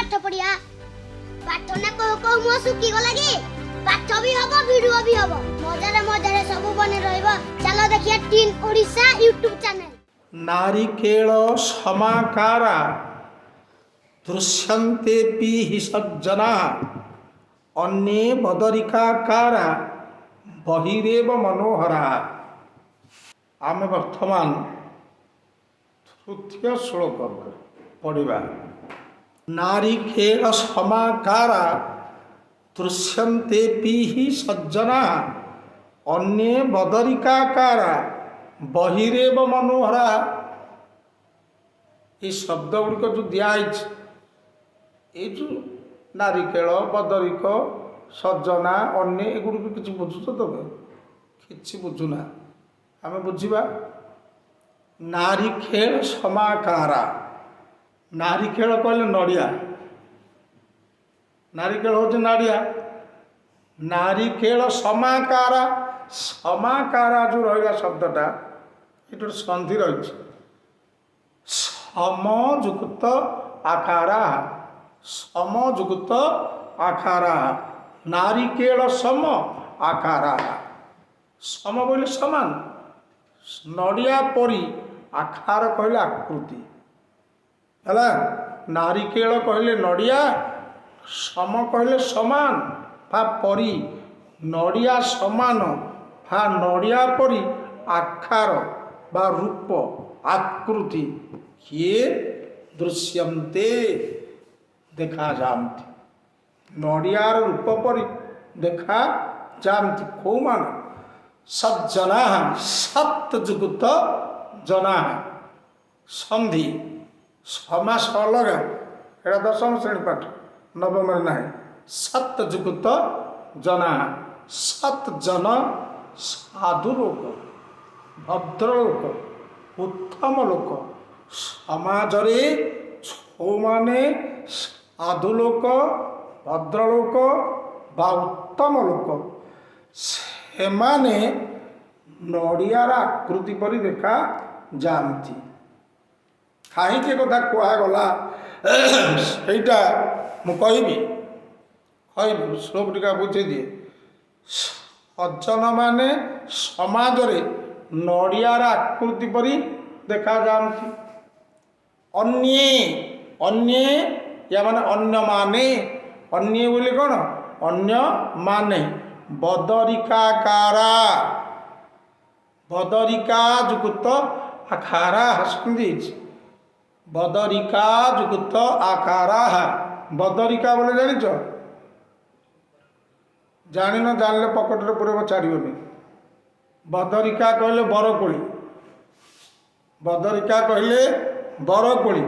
ପାଠ ପଢିବା। ପାଠ ନା କହୁ କହୁ ମୁହଁ ଶୁଖିଗଲା କି? ପାଠ ବି ହବ, ଭିଡିଓ ବି ହବ, ମଜାରେ ମଜାରେ ସବୁ ବନେ ରହିବ। ଚାଲ ଦେଖିବା ଟିନ୍ ଓଡ଼ିଶା ୟୁଟ୍ୟୁବ ଚ୍ୟାନେଲ। ନାରିକେଳ ସମାକାରା ଦୃଶ୍ୟନ୍ତେ ହି ସଜ୍ଜନା, ଅନ୍ୟେ ବଦରିକାକାରା ବହିରେବ ମନୋହରା। ଆମେ ବର୍ତ୍ତମାନ ତୃତୀୟ ଶ୍ଳୋକ ପଢ଼ିବା। ନାରିକେଳ ସମାକାରା ଦୃଶ୍ୟନ୍ତେ ହି ସଜ୍ଜନା, ଅନ୍ୟେ ବଦରିକାକାରା ବହିରେବ ମନୋହରା। ଏଇ ଶବ୍ଦ ଗୁଡ଼ିକ ଯେଉଁ ଦିଆହେଇଛି, ଏଇ ଯେଉଁ ନାରିକେଳ, ବଦରିକ, ସଜ୍ଜନା, ଅନ୍ୟ, ଏଗୁଡ଼ିକୁ କିଛି ବୁଝୁଛ ତମେ? କିଛି ବୁଝୁନା। ଆମେ ବୁଝିବା। ନାରିକେଳ ସମାକାରା। ନାରିକେଳ କହିଲେ ନଡ଼ିଆ। ନାରିକେଳ ହେଉଛି ନଡ଼ିଆ। ନାରିକେଳ ସମାକାରା, ସମାକାରା ଯେଉଁ ରହିଲା ଶବ୍ଦଟା, ଏଠି ଗୋଟେ ସନ୍ଧି ରହିଛି। ସମଯୁକ୍ତ ଆକାରା, ସମଯୁକ୍ତ ଆକାରା, ନାରିକେଳ ସମ ଆକାରା। ସମ ବୋଇଲେ ସମାନ, ନଡ଼ିଆ ପରି। ଆକାର କହିଲେ ଆକୃତି ହେଲା। ନାରିକେଳ କହିଲେ ନଡ଼ିଆ, ସମ କହିଲେ ସମାନ ବା ପରି। ନଡ଼ିଆ ସମାନ ବା ନଡ଼ିଆ ପରି ଆକାର ବା ରୂପ, ଆକୃତି କିଏ? ଦୃଶ୍ୟନ୍ତେ, ଦେଖାଯାଆନ୍ତି। ନଡ଼ିଆର ରୂପ ପରି ଦେଖାଯାଆନ୍ତି କେଉଁମାନେ? ସଜ୍ଜନା, ସତ୍ ଯୁକ୍ତ ଜନା। ସନ୍ଧି ସମାସ ଅଲଗା, ଏଇଟା ଦଶମ ଶ୍ରେଣୀ ପାଠ, ନବମରେ ନାହିଁ। ସତ୍ ଯୁକ୍ତ ଜନା, ସତ୍ ଜନ, ସାଧୁ ଲୋକ, ଭଦ୍ରଲୋକ, ଉତ୍ତମ ଲୋକ। ସମାଜରେ ଯେଉଁମାନେ ସାଧୁ ଲୋକ, ଭଦ୍ରଲୋକ ବା ଉତ୍ତମ ଲୋକ, ସେମାନେ ନଡ଼ିଆର ଆକୃତି ପରି ଦେଖା ଯାଆନ୍ତି। କାହିଁକି ଏ କଥା କୁହାଗଲା, ସେଇଟା ମୁଁ କହିବି। ଶ୍ଲୋକ ଟିକେ ବୁଝେଇଦିଏ। ସଜ୍ଜନମାନେ ସମାଜରେ ନଡ଼ିଆର ଆକୃତି ପରି ଦେଖାଯାଆନ୍ତି। ଅନ୍ୟେ, ଅନ୍ୟେ ୟା ମାନେ ଅନ୍ୟମାନେ। ଅନ୍ୟେ ବୋଲି କ'ଣ? ଅନ୍ୟମାନେ। ବଦରିକାକାରା, ବଦରିକା ଯୁକ୍ତ ଆକାରା ସନ୍ଧି ହେଇଛି। ବଦରିକା ଯୁକ୍ତ ଆକାରା। ବଦରିକା ବୋଲି ଜାଣିଛ? ଜାଣିନ? ଜାଣିଲେ ପକେଟରେ ପୁରେଇବ, ଛାଡ଼ିବନି। ବଦରିକା କହିଲେ ବରକୋଳି। ବଦରିକା କହିଲେ ବରକୋଳି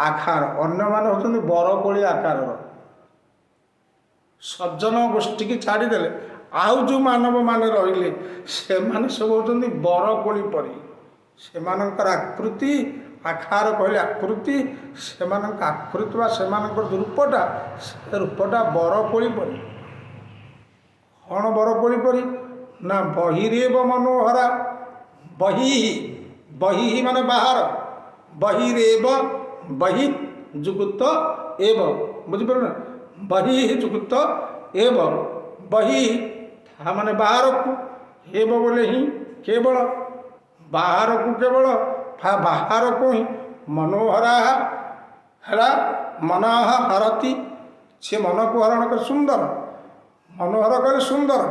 ଆକାର। ଅନ୍ୟମାନେ ହେଉଛନ୍ତି ବରକୋଳି ଆକାରର। ସଜ୍ଜନ ଗୋଷ୍ଠୀକି ଛାଡ଼ିଦେଲେ ଆଉ ଯେଉଁ ମାନବମାନେ ରହିଲେ, ସେମାନେ ସବୁ ହେଉଛନ୍ତି ବରକୋଳି ପରି। ସେମାନଙ୍କର ଆକୃତି, ଆକାର କହିଲେ ଆକୃତି, ସେମାନଙ୍କ ଆକୃତି ବା ସେମାନଙ୍କର ଯେଉଁ ରୂପଟା, ସେ ରୂପଟା ବରକୋଳି ପରି। କ'ଣ ବରକୋଳି ପରି ନା, ବହିରେବ ମନୋହରା। ବହି, ବହି ମାନେ ବାହାର। ବହିରେବ, ବହି ଯୁକ୍ତ ଏବ, ବୁଝିପାରିଲ ନା? ବହି ଯୁକ୍ତ ଏବ, ବହି ତା ମାନେ ବାହାରକୁ, ହେବ ବୋଲେ ହିଁ କେବଳ, ବାହାରକୁ କେବଳ ବା ବାହାରକୁ ହିଁ। ମନୋହରା ହେଲା ମନଃ ହରତି, ସେ ମନକୁ ହରଣ କରି ସୁନ୍ଦର। ମନୋହର କହିଲେ ସୁନ୍ଦର।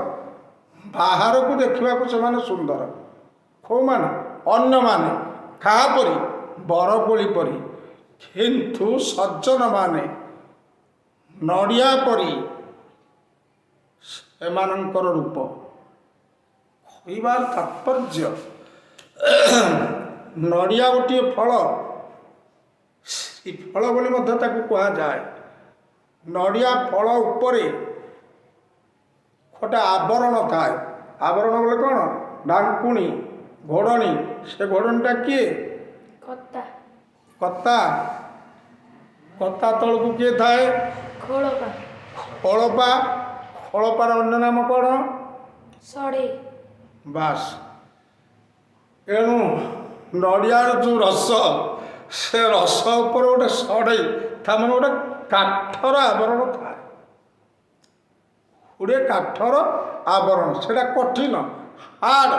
ବାହାରକୁ ଦେଖିବାକୁ ସେମାନେ ସୁନ୍ଦର। କେଉଁମାନେ? ଅନ୍ୟମାନେ। କାହା ପରି? ବରକୋଳି ପରି। କିନ୍ତୁ ସଜ୍ଜନମାନେ ନଡ଼ିଆ ପରି ସେମାନଙ୍କର ରୂପ। କହିବାର ତାତ୍ପର୍ଯ୍ୟ, ନଡ଼ିଆ ଗୋଟିଏ ଫଳ, ଶ୍ରୀଫଳ ବୋଲି ମଧ୍ୟ ତାକୁ କୁହାଯାଏ। ନଡ଼ିଆ ଫଳ ଉପରେ ଗୋଟେ ଆବରଣ ଥାଏ। ଆବରଣ ବୋଲେ କ'ଣ? ଢାଙ୍କୁଣୀ, ଘୋଡ଼ଣୀ। ସେ ଘୋଡ଼ଣୀଟା କିଏ? କତା। କତା। କତା ତଳକୁ କିଏ ଥାଏ? ଖୋଳପା। ଖୋଳପା। ଖୋଳପାର ଅନ୍ୟ ନାମ କ'ଣ? ସଢ଼େଇ। ବାସ୍। ଏଣୁ ନଡ଼ିଆର ଯେଉଁ ରସ, ସେ ରସ ଉପରେ ଗୋଟେ ସଢ଼େଇ, ତା ମାନେ ଗୋଟେ କାଠର ଆବରଣ ଥାଏ, ଗୋଟିଏ କାଠର ଆବରଣ। ସେଇଟା କଠିନ, ହାର୍ଡ଼।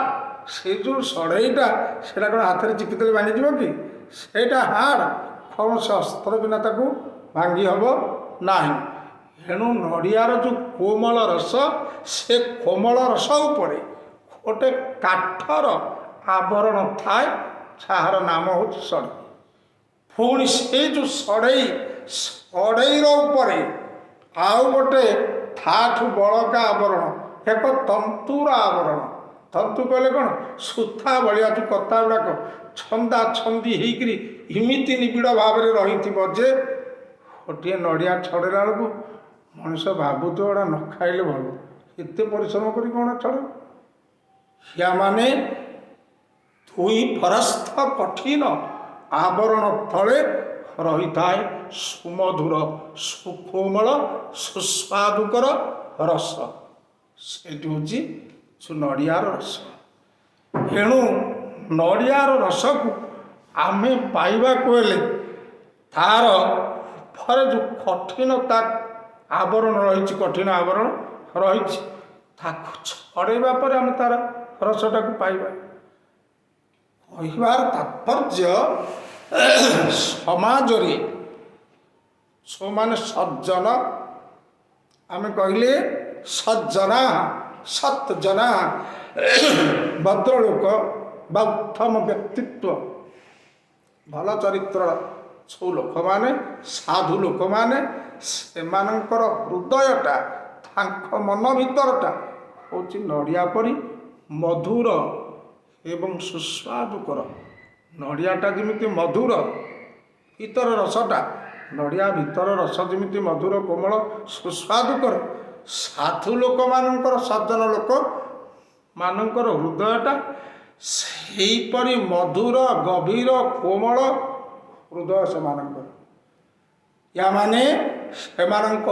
ସେ ଯେଉଁ ସଢ଼େଇଟା, ସେଇଟା କ'ଣ ହାତରେ ଚିପିଦେଲେ ଭାଙ୍ଗିଯିବ କି? ସେଇଟା ହାର୍ଡ଼, କୌଣସି ଅସ୍ତ୍ର ବିନା ତାକୁ ଭାଙ୍ଗି ହେବ ନାହିଁ। ଏଣୁ ନଡ଼ିଆର ଯେଉଁ କୋମଳ ରସ, ସେ କୋମଳ ରସ ଉପରେ ଗୋଟେ କାଠର ଆବରଣ ଥାଏ, ଯାହାର ନାମ ହେଉଛି ସଢ଼େଇ। ପୁଣି ସେଇ ଯେଉଁ ସଢ଼େଇ, ସଢ଼େଇର ଉପରେ ଆଉ ଗୋଟେ ତାଠୁ ବଳକା ଆବରଣ, ଏକ ତନ୍ତୁର ଆବରଣ। ତନ୍ତୁ କହିଲେ କ'ଣ? ସୂତା ଭଳିଆ ଯେଉଁ କତା ଗୁଡ଼ାକ ଛନ୍ଦା ଛନ୍ଦି ହେଇକିରି ଏମିତି ନିବିଡ଼ ଭାବରେ ରହିଥିବ ଯେ ଗୋଟିଏ ନଡ଼ିଆ ଛଡ଼େଇଲା ବେଳକୁ ମଣିଷ ଭାବୁଥିବ ଏଇଟା ନ ଖାଇଲେ ଭଲ, ଏତେ ପରିଶ୍ରମ କରି କ'ଣ ଛଡ଼େଇବ। ମାନେ ଦୁଇ ପରସ୍ତ କଠିନ ଆବରଣ ତଳେ ରହିଥାଏ ସୁମଧୁର, ସୁକୋମଳ, ସୁସ୍ୱାଦୁକର ରସ। ସେଇଠି ହେଉଛି ସେ ନଡ଼ିଆର ରସ। ଏଣୁ ନଡ଼ିଆର ରସକୁ ଆମେ ପାଇବାକୁ ହେଲେ ତାର ଉପରେ ଯେଉଁ କଠିନତା ଆବରଣ ରହିଛି, କଠିନ ଆବରଣ ରହିଛି, ତାକୁ ଛଡ଼େଇବା ପରେ ଆମେ ତାର ରସଟାକୁ ପାଇବା। କହିବାର ତାତ୍ପର୍ଯ୍ୟ, ସମାଜରେ ଯେଉଁମାନେ ସଜ୍ଜନ, ଆମେ କହିଲେ ସଜ୍ଜନା, ସତ୍ଜନା, ଭଦ୍ରଲୋକ ବା ଉତ୍ତମ ବ୍ୟକ୍ତିତ୍ୱ, ଭଲ ଚରିତ୍ରର ଯେଉଁ ଲୋକମାନେ, ସାଧୁ ଲୋକମାନେ, ସେମାନଙ୍କର ହୃଦୟଟା, ତାଙ୍କ ମନ ଭିତରଟା ହେଉଛି ନଡ଼ିଆ ପରି ମଧୁର ଏବଂ ସୁସ୍ୱାଦୁକର। ନଡ଼ିଆଟା ଯେମିତି ମଧୁର, ଭିତର ରସଟା, ନଡ଼ିଆ ଭିତର ରସ ଯେମିତି ମଧୁର, କୋମଳ, ସୁସ୍ୱାଦୁକର, ସାଧୁ ଲୋକମାନଙ୍କର, ସଜ୍ଜନ ଲୋକମାନଙ୍କର ହୃଦୟଟା ସେହିପରି ମଧୁର, ଗଭୀର, କୋମଳ ହୃଦୟ ସେମାନଙ୍କର। ୟା ମାନେ ସେମାନଙ୍କ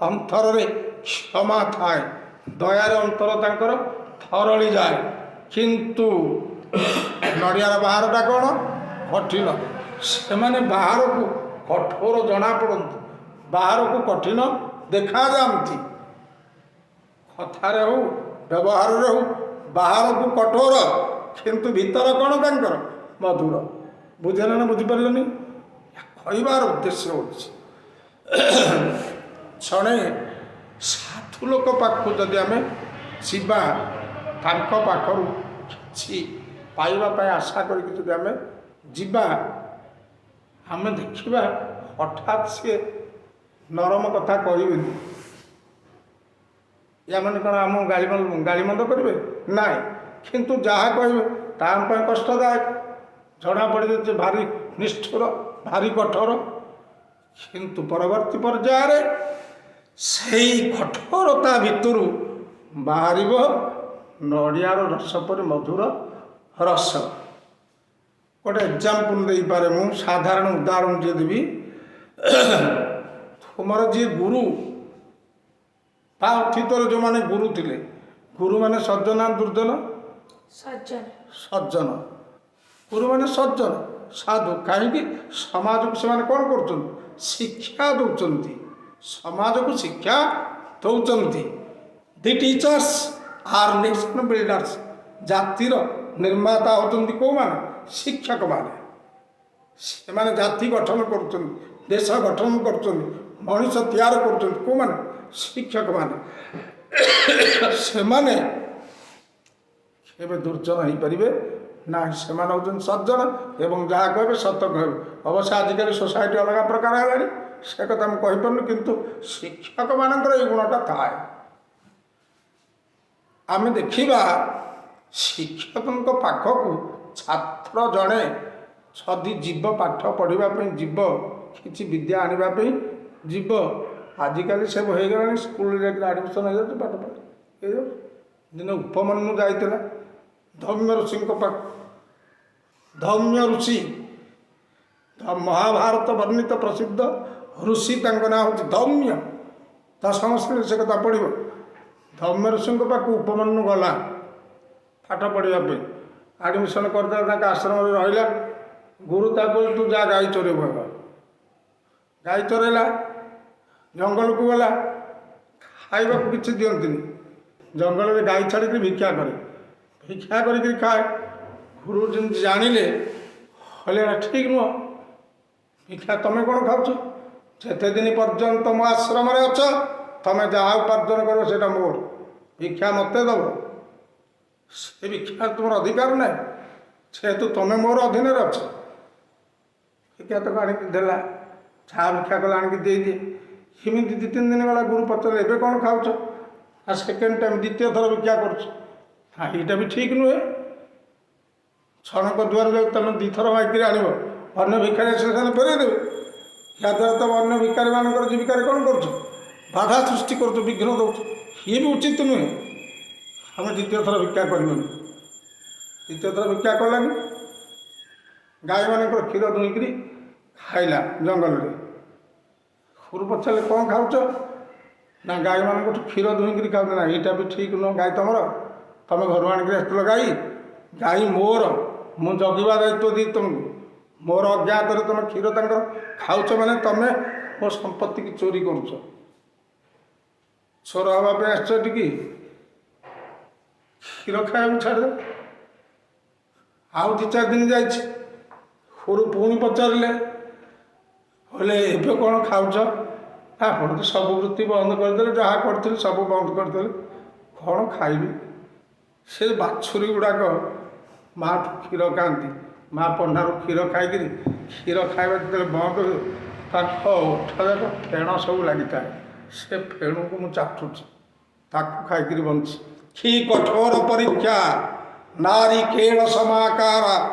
ଅନ୍ତରରେ କ୍ଷମା ଥାଏ, ଦୟାରେ ଅନ୍ତର ତାଙ୍କର ଥରଳି ଯାଏ। କିନ୍ତୁ ନଡ଼ିଆର ବାହାରଟା କ'ଣ? କଠିନ। ସେମାନେ ବାହାରକୁ କଠୋର ଜଣାପଡ଼ନ୍ତି, ବାହାରକୁ କଠିନ ଦେଖାଯାଆନ୍ତି, କଥାରେ ହଉ ବ୍ୟବହାରରେ ହଉ ବାହାରକୁ କଠୋର, କିନ୍ତୁ ଭିତର କ'ଣ ତାଙ୍କର? ମଧୁର। ବୁଝିଲେ ନା ବୁଝିପାରିଲେନି? କହିବାର ଉଦ୍ଦେଶ୍ୟ ହେଉଛି, ଜଣେ ସାଧୁ ଲୋକ ପାଖକୁ ଯଦି ଆମେ ଯିବା, ତାଙ୍କ ପାଖରୁ କିଛି ପାଇବା ପାଇଁ ଆଶା କରିକି ଯଦି ଆମେ ଯିବା, ଆମେ ଦେଖିବା ହଠାତ୍ ସିଏ ନରମ କଥା କହିବେନି। ୟା ମାନେ କ'ଣ ଆମକୁ ଗାଳିମନ୍ଦ କରିବେ? ନାଇଁ, କିନ୍ତୁ ଯାହା କହିବେ ତା ଆମ ପାଇଁ କଷ୍ଟଦାୟକ ଜଣା ପଡ଼ିଯାଉଛି, ଭାରି ନିଷ୍ଠୁର, ଭାରି କଠୋର। କିନ୍ତୁ ପରବର୍ତ୍ତୀ ପର୍ଯ୍ୟାୟରେ ସେଇ କଠୋରତା ଭିତରୁ ବାହାରିବ ନଡ଼ିଆର ରସ ପରି ମଧୁର ରସ। ଗୋଟେ ଏକ୍ଜାମ୍ପଲ୍ ଦେଇପାରେ ମୁଁ, ସାଧାରଣ ଉଦାହରଣ ଯିଏ ଦେବି। ତୁମର ଯିଏ ଗୁରୁ ବା ଅତୀତରେ ଯେଉଁମାନେ ଗୁରୁ ଥିଲେ, ଗୁରୁମାନେ ସଜ୍ଜନ ନା ଦୁର୍ଜନ? ସଜ୍ଜନ। ସଜ୍ଜନ। ଗୁରୁମାନେ ସଜ୍ଜନ, ସାଧୁ। କାହିଁକି? ସମାଜକୁ ସେମାନେ କ'ଣ କରୁଛନ୍ତି? ଶିକ୍ଷା ଦେଉଛନ୍ତି, ସମାଜକୁ ଶିକ୍ଷା ଦେଉଛନ୍ତି। The teachers are nation builders. ଜାତିର ନିର୍ମାତା ହେଉଛନ୍ତି କେଉଁମାନେ? ଶିକ୍ଷକମାନେ। ସେମାନେ ଜାତି ଗଠନ କରୁଛନ୍ତି, ଦେଶ ଗଠନ କରୁଛନ୍ତି, ମଣିଷ ତିଆରି କରୁଛନ୍ତି। କେଉଁମାନେ? ଶିକ୍ଷକମାନେ। ସେମାନେ କେବେ ଦୁର୍ଜନ ହେଇପାରିବେ ନା। ସେମାନେ ହେଉଛନ୍ତି ସଜ୍ଜନ ଏବଂ ଯାହା କହିବେ ସତ କହିବେ। ଅବଶ୍ୟ ଆଜିକାଲି ସୋସାଇଟି ଅଲଗା ପ୍ରକାର ହେଲାଣି, ସେ କଥା ମୁଁ କହିପାରୁନି, କିନ୍ତୁ ଶିକ୍ଷକମାନଙ୍କର ଏଇ ଗୁଣଟା ଥାଏ। ଆମେ ଦେଖିବା, ଶିକ୍ଷକଙ୍କ ପାଖକୁ ଛାତ୍ର ଜଣେ ଯଦି ଯିବ, ପାଠ ପଢ଼ିବା ପାଇଁ ଯିବ, କିଛି ବିଦ୍ୟା ଆଣିବା ପାଇଁ ଯିବ, ଆଜିକାଲି ସବୁ ହେଇଗଲାଣି, ସ୍କୁଲରେ ଯାଇକିରି ଆଡ଼ମିସନ୍ ହେଇଯାଉଛି, ପାଠ ପଢ଼ ହେଇଯାଉଛି। ଦିନେ ଉପମନ୍ୟୁ ଯାଇଥିଲା ଧୌମ୍ୟ ଋଷିଙ୍କ ପାଖକୁ। ଧୌମ୍ୟ ଋଷି, ମହାଭାରତ ବର୍ଣ୍ଣିତ ପ୍ରସିଦ୍ଧ ଋଷି, ତାଙ୍କ ନାଁ ହେଉଛି ଧୌମ୍ୟ। ତା ଶ୍ରେଣୀରେ ସେ କଥା ପଢ଼ିବ। ଧୌମ୍ୟ ଋଷିଙ୍କ ପାଖକୁ ଉପମନ୍ୟୁ ଗଲା ପାଠ ପଢ଼ିବା ପାଇଁ, ଆଡ଼ମିସନ୍ କରିଦେଲା, ତାଙ୍କ ଆଶ୍ରମରେ ରହିଲା। ଗୁରୁ ତାକୁ କହିଲେ, ତୁ ଯା ଗାଈ ଚରେଇବୁ। ଆଗ ଗାଈ ଚରେଇଲା, ଜଙ୍ଗଲକୁ ଗଲା, ଖାଇବାକୁ କିଛି ଦିଅନ୍ତିନି। ଜଙ୍ଗଲରେ ଗାଈ ଛାଡ଼ିକିରି ଭିକ୍ଷା କରେ, ଭିକ୍ଷା କରିକିରି ଖାଏ। ଗୁରୁ ଯେମିତି ଜାଣିଲେ, କହିଲେ ଏଇଟା ଠିକ୍ ନୁହଁ, ଭିକ୍ଷା ତମେ କ'ଣ ଖାଉଛ? ଯେତେ ଦିନ ପର୍ଯ୍ୟନ୍ତ ମୋ ଆଶ୍ରମରେ ଅଛ, ତମେ ଯାହା ଉପାର୍ଜନ କରିବ ସେଇଟା ମୋର, ଭିକ୍ଷା ମୋତେ ଦେବ। ସେ ଭିକ୍ଷା ତୁମର ଅଧିକାର ନାହିଁ, ଯେହେତୁ ତମେ ମୋର ଅଧୀନରେ ଅଛ। ଭିକ୍ଷା ତାକୁ ଆଣିକି ଦେଲା, ଯାହା ଭିକ୍ଷା କଲା ଆଣିକି ଦେଇଦିଏ। ଏମିତି 2-3 ଦିନ ଗଲା। ଗୁରୁ ପଚାରିଲେ, ଏବେ କ'ଣ ଖାଉଛ? ଆଉ ସେକେଣ୍ଡ ଟାଇମ୍, ଦ୍ୱିତୀୟ ଥର ଭିକ୍ଷା କରୁଛ। ନା, ଏଇଟା ବି ଠିକ୍ ନୁହେଁ। ଜଣଙ୍କ ଦୁଆରେ ଯାଇ ତମେ 2 ଥର ମାଗିକିରି ଆଣିବ, ଅନ୍ୟ ଭିକାରୀ ଆସିଲେ ସେମାନେ ଫେରେଇ ଦେବେ। ଏହାଦ୍ୱାରା ତମେ ଅନ୍ୟ ଭିକାରୀମାନଙ୍କର ଜୀବିକାରେ କ'ଣ କରୁଛ? ବାଧା ସୃଷ୍ଟି କରୁଛ, ବିଘ୍ନ ଦେଉଛ। ଇଏ ବି ଉଚିତ ନୁହେଁ। ଆମେ ଦ୍ୱିତୀୟ ଥର ଭିକ୍ଷା କରିବନି। ଦ୍ୱିତୀୟ ଥର ଭିକ୍ଷା କଲାନି, ଗାଈମାନଙ୍କର କ୍ଷୀର ଦୁହିଁକିରି ଖାଇଲା ଜଙ୍ଗଲରେ। ଗୁରୁ ପଚାରିଲେ, କ'ଣ ଖାଉଛ? ନା, ଗାଈମାନଙ୍କଠୁ କ୍ଷୀର ଦୁହିଁକିରି ଖାଉଛ। ନା, ଏଇଟା ବି ଠିକ୍ ନୁହଁ। ଗାଈ ତମର? ତମେ ଘରୁ ଆଣିକିରି ଆସିଥିଲ ଗାଈ? ଗାଈ ମୋର, ମୁଁ ଜଗିବା ଦାୟିତ୍ୱ ଦେଇଛି ତୁମକୁ। ମୋର ଅଜ୍ଞାତରେ ତମେ କ୍ଷୀର ତାଙ୍କର ଖାଉଛ, ମାନେ ତମେ ମୋ ସମ୍ପତ୍ତିକି ଚୋରି କରୁଛ। ଚୋର ହେବା ପାଇଁ ଆସିଛ ଏଠିକି? କ୍ଷୀର ଖାଇବାକୁ ଛାଡ଼ିଦେ। ଆଉ 2-4 ଦିନ ଯାଇଛି। ଗୁରୁ ପୁଣି ପଚାରିଲେ, କହିଲେ, ଏବେ କ'ଣ ଖାଉଛ? ଆପଣ ତ ସବୁ ବୃତ୍ତି ବନ୍ଦ କରିଦେଲେ, ଯାହା କରିଥିଲେ ସବୁ ବନ୍ଦ କରିଦେଲେ, କ'ଣ ଖାଇବି? ସେ ବାଛୁରୀ ଗୁଡ଼ାକ ମାଠୁ କ୍ଷୀର ଖାଆନ୍ତି। ମା ପହ୍ନାରୁ କ୍ଷୀର ଖାଇକିରି, କ୍ଷୀର ଖାଇବା ଯେତେବେଳେ ବନ୍ଦ ହୁଏ, ତାଙ୍କ ଓଠ ଯାକ ଫେଣ ସବୁ ଲାଗିଥାଏ। ସେ ଫେଣକୁ ମୁଁ ଚାଟୁଛି, ତାକୁ ଖାଇକିରି ବଞ୍ଚି। କି କଠୋର ପରୀକ୍ଷା! ନାରିକେଳ ସମାକାର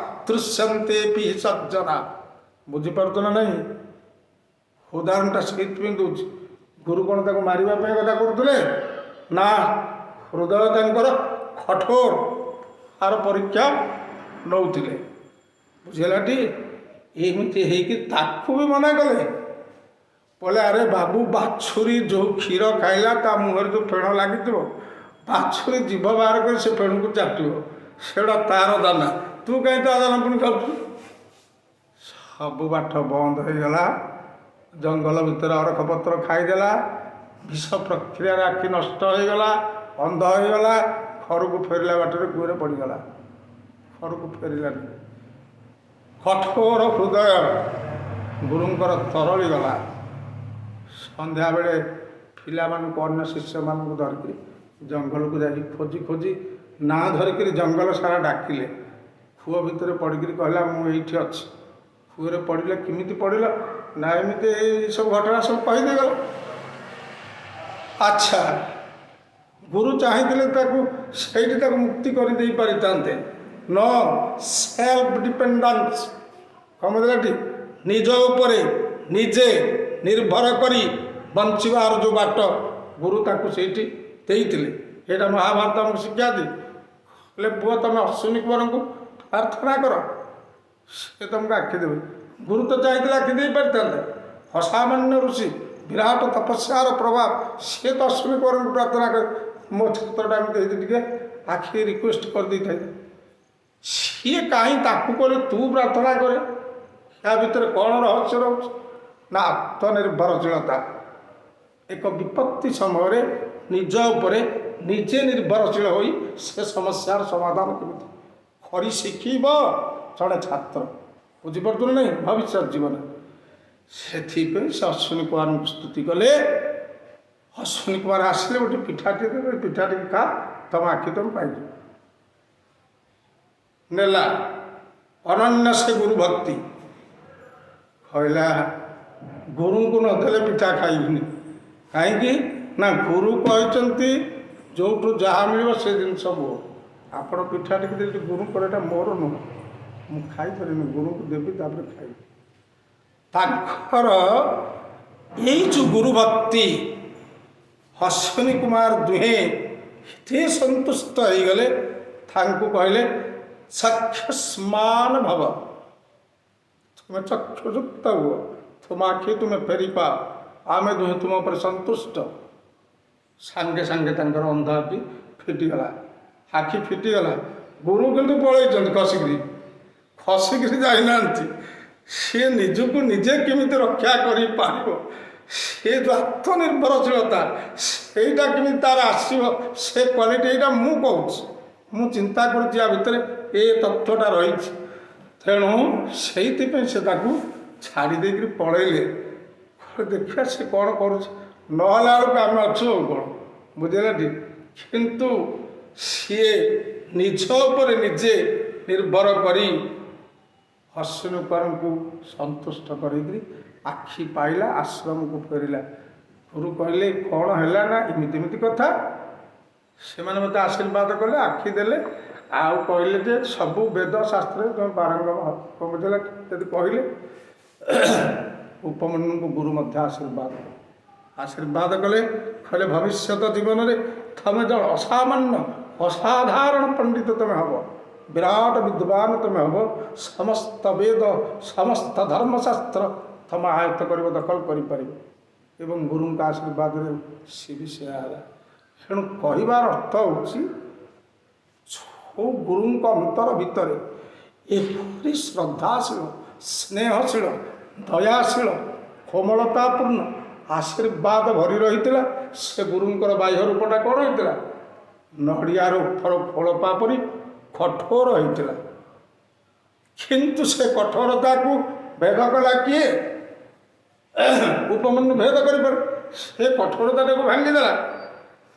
ତୃଷ୍ୟନ୍ତେ ପି ସଜ୍ଜନା। ବୁଝିପାରୁଛ ନା ନାହିଁ? ଉଦାହରଣଟା ସେଇଥିପାଇଁ ଦେଉଛି। ଗୁରୁ କ'ଣ ତାକୁ ମାରିବା ପାଇଁ କଥା କରୁଥିଲେ? ନା, ହୃଦୟ ତାଙ୍କର କଠୋର, ତାର ପରୀକ୍ଷା ନେଉଥିଲେ। ବୁଝିହେଲାଟି? ଏମିତି ହେଇକି ତାକୁ ବି ମନା କଲେ। କହିଲେ, ଆରେ ବାବୁ, ବାଛୁରୀ ଯେଉଁ କ୍ଷୀର ଖାଇଲା, ତା ମୁହଁରେ ଯେଉଁ ଫେଣ ଲାଗିଥିବ, ବାଛୁରୀ ଜିଭ ବାହାର କରି ସେ ଫେଣକୁ ଚାଟିବ, ସେଗୁଡ଼ା ତାର ଦାନା। ତୁ କାହିଁ ତା ଦାନା ପୁଣି ଖାଉଛୁ? ସବୁ ବାଟ ବନ୍ଦ ହେଇଗଲା। ଜଙ୍ଗଲ ଭିତରେ ଅରଖ ପତ୍ର ଖାଇଦେଲା, ବିଷ ପ୍ରକ୍ରିୟାରେ ଆଖି ନଷ୍ଟ ହେଇଗଲା, ଅନ୍ଧ ହେଇଗଲା। ଘରକୁ ଫେରିଲା ବାଟରେ କୂଅରେ ପଡ଼ିଗଲା, ଘରକୁ ଫେରିଲାନି। କଠୋର ହୃଦୟ ଗୁରୁଙ୍କର ତରଳିଗଲା। ସନ୍ଧ୍ୟାବେଳେ ପିଲାମାନଙ୍କୁ, ଅନ୍ୟ ଶିଷ୍ୟମାନଙ୍କୁ ଧରିକିରି ଜଙ୍ଗଲକୁ ଯାଇକି ଖୋଜି ଖୋଜି ନାଁ ଧରିକିରି ଜଙ୍ଗଲ ସାରା ଡାକିଲେ। କୂଅ ଭିତରେ ପଡ଼ିକିରି କହିଲା, ମୁଁ ଏଇଠି ଅଛି। କୂଅରେ ପଡ଼ିଲେ, କେମିତି ପଡ଼ିଲ? ନା, ଏମିତି ଏଇ ସବୁ ଘଟଣା ସବୁ କହିଦେଇଗଲା। ଆଚ୍ଛା, ଗୁରୁ ଚାହିଁଥିଲେ ତାକୁ ସେଇଠି ତାକୁ ମୁକ୍ତି କରିଦେଇ ପାରିଥାନ୍ତେ। ନ, ସେଲ୍ଫ ଡିପେଣ୍ଡାନ୍ସ କଣ ବୁଝିଲାଟି? ନିଜ ଉପରେ ନିଜେ ନିର୍ଭର କରି ବଞ୍ଚିବାର ଯେଉଁ ବାଟ ଗୁରୁ ତାକୁ ସେଇଠି ଦେଇଥିଲେ, ଏଇଟା ମହାଭାରତ ଆମକୁ ଶିକ୍ଷା ଦିଏ। ହେଲେ ପୁଅ, ତମେ ଅଶ୍ୱିନୀ କୁମାରଙ୍କୁ ପ୍ରାର୍ଥନା କର, ସେ ତମକୁ ଆଖି ଦେବେ। ଗୁରୁ ତ ଚାହିଁଥିଲେ ଆଖି ଦେଇପାରିଥାନ୍ତେ। ଅସାମାନ୍ୟ ଋଷି, ବିରାଟ ତପସ୍ୟାର ପ୍ରଭାବ। ସିଏ ତ ଅଶ୍ୱିନୀ କୁମାରଙ୍କୁ ପ୍ରାର୍ଥନା କରେ, ମୋ ଛାତ୍ରଟା ଏମିତି ହେଇଛି, ଟିକେ ଆଖି ରିକ୍ୱେଷ୍ଟ କରିଦେଇଥାଏ। ସିଏ କାହିଁ ତାକୁ କହିଲେ ତୁ ପ୍ରାର୍ଥନା କରେ? ୟା ଭିତରେ କ'ଣ ରହସ୍ୟ ରହୁଛି? ନା, ଆତ୍ମନିର୍ଭରଶୀଳତା। ଏକ ବିପତ୍ତି ସମୟରେ ନିଜ ଉପରେ ନିଜେ ନିର୍ଭରଶୀଳ ହୋଇ ସେ ସମସ୍ୟାର ସମାଧାନ କେମିତି କରି ଶିଖିବ ଜଣେ ଛାତ୍ର। ବୁଝିପାରୁଛୁ ନା ନାହିଁ? ଭବିଷ୍ୟତ ଜୀବନ। ସେଥିପାଇଁ ସେ ଅଶ୍ୱିନୀ କୁମାରଙ୍କୁ ସ୍ତୁତି କଲେ। ଅଶ୍ୱିନୀ କୁମାର ଆସିଲେ, ଗୋଟେ ପିଠାଟିଏ ଦେବେ, ପିଠା ଟିକେ ଖା, ତମ ଆଖି ତମେ ପାଇଯିବ। ନେଲା। ଅନନ୍ୟ ସେ ଗୁରୁ ଭକ୍ତି। କହିଲା, ଗୁରୁଙ୍କୁ ନଦେଲେ ପିଠା ଖାଇବିନି। କାହିଁକି? ନା, ଗୁରୁ କହିଛନ୍ତି ଯେଉଁଠୁ ଯାହା ମିଳିବ ସେ ଜିନିଷ ମୋର। ଆପଣ ପିଠା ଟିକେ ଦେଲେ ଗୁରୁଙ୍କର, ଏଇଟା ମୋର ନୁହଁ, ମୁଁ ଖାଇପାରିବିନି। ଗୁରୁଙ୍କୁ ଦେବି, ତାପରେ ଖାଇବି। ତାଙ୍କର ଏଇ ଯେଉଁ ଗୁରୁ ଭକ୍ତି, ଅଶ୍ୱିନୀ କୁମାର ଦୁହେଁ ଏତେ ସନ୍ତୁଷ୍ଟ ହେଇଗଲେ। ତାଙ୍କୁ କହିଲେ, ଚକ୍ଷୁଷ୍ମାନ ଭବ, ତୁମେ ଚକ୍ଷୁଯୁକ୍ତ ହୁଅ, ତୁମ ଆଖି ତୁମେ ଫେରି ପାଅ, ଆମେ ଦୁହେଁ ତୁମ ଉପରେ ସନ୍ତୁଷ୍ଟ। ସାଙ୍ଗେ ସାଙ୍ଗେ ତାଙ୍କର ଅନ୍ଧ ଆଖି ଫିଟିଗଲା। ଆଖି ଫିଟିଗଲା, ଗୁରୁ କିନ୍ତୁ ପଳେଇଛନ୍ତି ଖସିକିରି। ଖସିକିରି ଯାଇନାହାନ୍ତି। ସିଏ ନିଜକୁ ନିଜେ କେମିତି ରକ୍ଷା କରିପାରିବ, ସେ ଯେଉଁ ଆତ୍ମନିର୍ଭରଶୀଳତା, ସେଇଟା କେମିତି ତାର ଆସିବ, ସେ କ୍ୱାଲିଟି, ଏଇଟା ମୁଁ କହୁଛି, ମୁଁ ଚିନ୍ତା କରୁଛି, ୟା ଭିତରେ ଏ ତଥ୍ୟଟା ରହିଛି। ତେଣୁ ସେଇଥିପାଇଁ ସେ ତାକୁ ଛାଡ଼ି ଦେଇକିରି ପଳେଇଲେ। ଦେଖିବା ସେ କ'ଣ କରୁଛି, ନହେଲା ବେଳକୁ ଆମେ ଅଛୁ ଆଉ କ'ଣ, ବୁଝିଲେ? କିନ୍ତୁ ସିଏ ନିଜ ଉପରେ ନିଜେ ନିର୍ଭର କରି ଅଶ୍ୱିନୀ କୁମାରଙ୍କୁ ସନ୍ତୁଷ୍ଟ କରିକିରି ଆଖି ପାଇଲା, ଆଶ୍ରମକୁ ଫେରିଲା। ଗୁରୁ କହିଲେ, କ'ଣ ହେଲା? ନା, ଏମିତି ଏମିତି କଥା, ସେମାନେ ମୋତେ ଆଶୀର୍ବାଦ କଲେ, ଆଖି ଦେଲେ, ଆଉ କହିଲେ ଯେ ସବୁ ବେଦ ଶାସ୍ତ୍ରରେ ତୁମେ ପାରଙ୍ଗମ। ବୁଝିଲା? ଯଦି କହିଲେ, ଉପମନ୍ୟୁଙ୍କୁ ଗୁରୁ ମଧ୍ୟ ଆଶୀର୍ବାଦ କଲେ। ଆଶୀର୍ବାଦ କଲେ, କହିଲେ, ଭବିଷ୍ୟତ ଜୀବନରେ ତମେ ଜଣେ ଅସାମାନ୍ୟ ଅସାଧାରଣ ପଣ୍ଡିତ ତମେ ହେବ, ବିରାଟ ବିଦ୍ୱାନ ତମେ ହେବ, ସମସ୍ତ ବେଦ ସମସ୍ତ ଧର୍ମଶାସ୍ତ୍ର ତମେ ଆୟତ୍ତ କରିବ, ଦଖଲ କରିପାରିବ। ଏବଂ ଗୁରୁଙ୍କ ଆଶୀର୍ବାଦରେ ସିଏ ବି ସେୟା ହେଲା। ତେଣୁ କହିବାର ଅର୍ଥ ହେଉଛି, ଯେଉଁ ଗୁରୁଙ୍କ ଅନ୍ତର ଭିତରେ ଏପରି ଶ୍ରଦ୍ଧାଶୀଳ, ସ୍ନେହଶୀଳ, ଦୟାଶୀଳ, କୋମଳତାପୂର୍ଣ୍ଣ ଆଶୀର୍ବାଦ ଭରି ରହିଥିଲା, ସେ ଗୁରୁଙ୍କର ବାହ୍ୟ ରୂପଟା କ'ଣ ହେଇଥିଲା? ନଡ଼ିଆର ଉପର ଖୋଳପା ପରି କଠୋର ହେଇଥିଲା। କିନ୍ତୁ ସେ କଠୋରତାକୁ ଭେଦ କଲା କିଏ? ଉପମନ୍ୟୁ ଭେଦ କରିପାରେ। ସେ କଠୋରତାଟାକୁ ଭାଙ୍ଗିଦେଲା।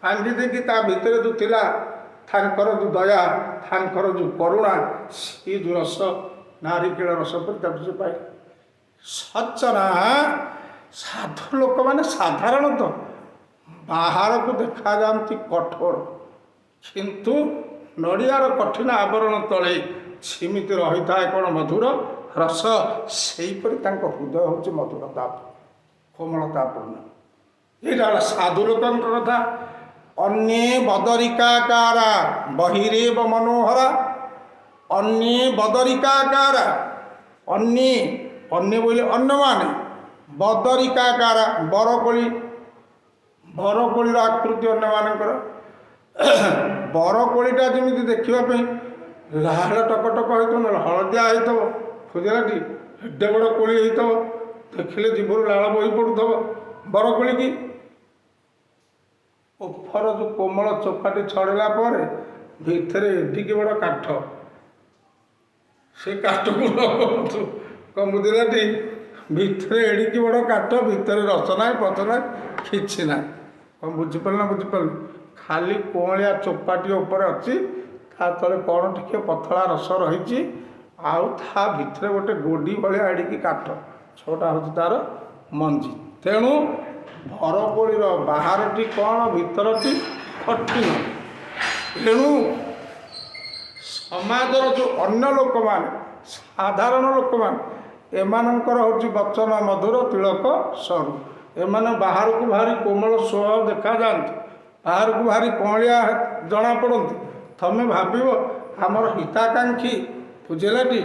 ଭାଙ୍ଗି ଦେଇକି ତା ଭିତରେ ଯେଉଁ ଥିଲା ତାଙ୍କର ଯେଉଁ ଦୟା, ତାଙ୍କର ଯେଉଁ କରୁଣା, ସେ ଯେଉଁ ରସ, ନାରିକେଳ ରସ ପରି ତାକୁ ସେ ପାଇଲା। ସଜ୍ଜନା ସାଧୁ ଲୋକମାନେ ସାଧାରଣତଃ ବାହାରକୁ ଦେଖାଯାଆନ୍ତି କଠୋର, କିନ୍ତୁ ନଡ଼ିଆର କଠିନ ଆବରଣ ତଳେ ସେମିତି ରହିଥାଏ କ'ଣ? ମଧୁର ରସ। ସେହିପରି ତାଙ୍କ ହୃଦୟ ହେଉଛି ମଧୁରତା, କୋମଳତାପୂର୍ଣ୍ଣ। ଏଇଟା ହେଲା ସାଧୁ ଲୋକଙ୍କ କଥା। ଅନ୍ୟେ ବଦରିକାକାରା ବହିରେବ ମନୋହରା। ଅନ୍ୟେ ବଦରିକାକାରା, ଅନ୍ୟେ, ଅନ୍ୟ ବୋଇଲେ ଅନ୍ୟମାନେ, ବଦରିକାକାରା ବରକୋଳି, ବରକୋଳିର ଆକୃତି ଅନ୍ୟମାନଙ୍କର। ବରକୋଳିଟା ଯେମିତି ଦେଖିବା ପାଇଁ ଲାଲ ଟକଟକ ହେଇଥିବ, ନହେଲେ ହଳଦିଆ ହେଇଥିବ, ବୁଝିଲାଟି? ଏଡ଼େ ବଡ଼ କୋଳି ହେଇଥିବ, ଦେଖିଲେ ଜିଭରୁ ଲାଳ ବୋହି ପଡ଼ୁଥିବ ବରକୋଳିକି। ଓଫର ଯେଉଁ କୋମଳ ଚୋପାଟି ଛଡ଼େଇଲା ପରେ ଭିତରେ ଏଡ଼ିକି ବଡ଼ କାଠ, ସେ କାଠକୁ ଲଗାଉଛୁ କଣ, ବୁଝିଲାଟି? ଭିତରେ ଏଡ଼ିକି ବଡ଼ କାଠ, ଭିତରେ ରସ ନାହିଁ, ପଥ ନାହିଁ, କିଛି ନାହିଁ। କ'ଣ ବୁଝିପାରିଲ ନା ବୁଝିପାରିଲୁ? ଖାଲି କଅଁଳିଆ ଚୋପାଟି ଉପରେ ଅଛି, ତା ତଳେ କ'ଣ ଟିକେ ପତଳା ରସ ରହିଛି, ଆଉ ତା ଭିତରେ ଗୋଟେ ଗୋଡ଼ି ଭଳିଆ ଏଡ଼ିକି କାଠ, ଛଅଟା ହେଉଛି ତାର ମଞ୍ଜି। ତେଣୁ ବରକୋଳିର ବାହାରଟି କ'ଣ, ଭିତରଟି କଠିନ। ତେଣୁ ସମାଜର ଯେଉଁ ଅନ୍ୟ ଲୋକମାନେ, ସାଧାରଣ ଲୋକମାନେ, ଏମାନଙ୍କର ହେଉଛି ବଚନ ମଧୁର, ତିଳକ ସରୁ। ଏମାନେ ବାହାରକୁ ଭାରି କୋମଳ ସ୍ୱଭାବ ଦେଖାଯାଆନ୍ତି, ବାହାରକୁ ଭାରି କଅଁଳିଆ ଜଣାପଡ଼ନ୍ତି। ତମେ ଭାବିବ ଆମର ହିତାକାଂକ୍ଷୀ, ବୁଝିଲାଟି?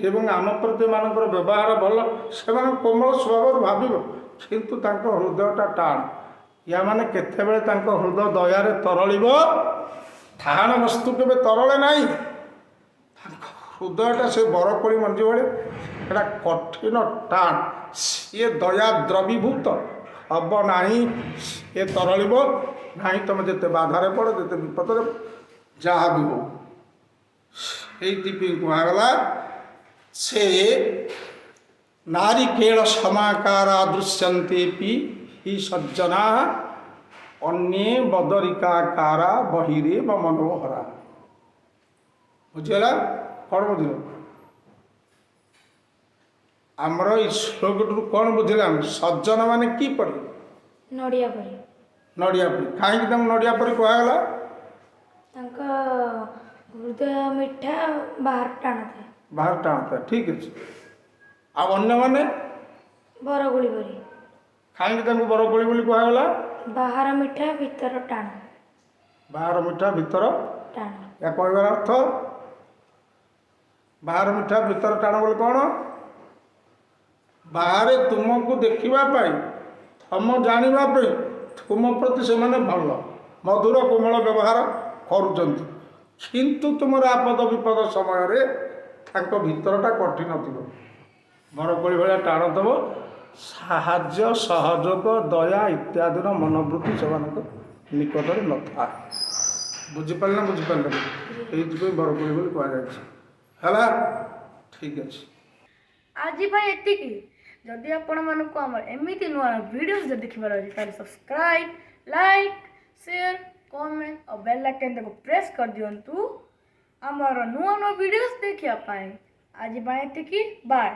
ଏବଂ ଆମ ପ୍ରତି ଏମାନଙ୍କର ବ୍ୟବହାର ଭଲ, ସେମାନେ କୋମଳ ସ୍ୱଭାବରୁ ଭାବିବ, କିନ୍ତୁ ତାଙ୍କ ହୃଦୟଟା ଟାଣ। ୟା ମାନେ କେତେବେଳେ ତାଙ୍କ ହୃଦୟ ଦୟାରେ ତରଳିବ? ଟାଣ ବସ୍ତୁ କେବେ ତରଳେ ନାହିଁ। ତାଙ୍କ ହୃଦୟଟା ସେ ବରକୋଳି ମଞ୍ଜି ଭଳି, ସେଟା କଠିନ ଟାଣ, ସିଏ ଦୟା ଦ୍ରବୀଭୂତ ହେବ ନାହିଁ, ସିଏ ତରଳିବ ନାହିଁ। ତୁମେ ଯେତେ ବାଧାରେ ପଡ଼, ଯେତେ ବିପଦରେ ଯାହା ବି ହଉ। ସେଇଥିପାଇଁ କୁହାଗଲା, ସେ ନାରିକେଳ ସମାକାରା ଦୃଶ୍ୟନ୍ତେ ପି ହି ସଜ୍ଜନା ଅନ୍ୟେ ବଦରିକାକାରା ବହିରେ ମନୋହରା। ବୁଝିଗଲା? କ'ଣ ବୁଝିଲ? ଆମର ଏଇ ଶ୍ଲୋକଟିରୁ କ'ଣ ବୁଝିଲେ ଆମେ? ସଜ୍ଜନ ମାନେ କିପରି? ନଡ଼ିଆ ପରି। ନଡ଼ିଆ ପରି। କାହିଁକି ତାଙ୍କୁ ନଡ଼ିଆ ପରି କୁହାଗଲା? ତାଙ୍କ ହୃଦୟ ମିଠା, ବାହାର ଟାଣ ଥାଏ। ବାହାର ଟାଣ ଥାଏ, ଠିକ୍ ଅଛି। ଆଉ ଅନ୍ୟମାନେ? ବରକୋଳି ପରି। କାହିଁକି ତାଙ୍କୁ ବରକୋଳି ବୋଲି କୁହାଗଲା? ବାହାର ମିଠା, ଭିତର ଟାଣ। ବାହାର ମିଠା, ଭିତର ଟାଣ। ଏହା କହିବାର ଅର୍ଥ, ବାହାର ମିଠା ଭିତର ଟାଣ ବୋଲି କ'ଣ? ବାହାରେ ତୁମକୁ ଦେଖିବା ପାଇଁ, ତମ ଜାଣିବା ପାଇଁ ତୁମ ପ୍ରତି ସେମାନେ ଭଲ ମଧୁର କୋମଳ ବ୍ୟବହାର କରୁଛନ୍ତି, କିନ୍ତୁ ତୁମର ଆପଦ ବିପଦ ସମୟରେ ତାଙ୍କ ଭିତରଟା କଠିନ ଥିବ, ବରକୋଳି ଭଳିଆ ଟାଣ ଥିବ। ସାହାଯ୍ୟ, ସହଯୋଗ, ଦୟା ଇତ୍ୟାଦିର ମନୋବୃତ୍ତି ସେମାନଙ୍କ ନିକଟରେ ନଥାଏ। ବୁଝିପାରିଲେ ନା ବୁଝିପାରିଲେନି? ଏଇଥିପାଇଁ ବରକୋଳି ବୋଲି କୁହାଯାଇଛି। ହେଲା, ଠିକ୍ ଅଛି। ଆଜି ପାଇଁ ଏତିକି। ଯଦି ଆପଣମାନଙ୍କୁ ଆମର ଏମିତି ନୂଆ ନୂଆ ଭିଡ଼ିଓ ଯଦି ଦେଖିବାର ଅଛି, ତାହେଲେ ସବସ୍କ୍ରାଇବ୍, ଲାଇକ୍, ସେୟାର, କମେଣ୍ଟ ଆଉ ବେଲ୍ ଆଇକନ୍ଟାକୁ ପ୍ରେସ୍ କରିଦିଅନ୍ତୁ ଆମର ନୂଆ ନୂଆ ଭିଡ଼ିଓସ୍ ଦେଖିବା ପାଇଁ। ଆଜି ପାଇଁ ଏତିକି, ବାଏ।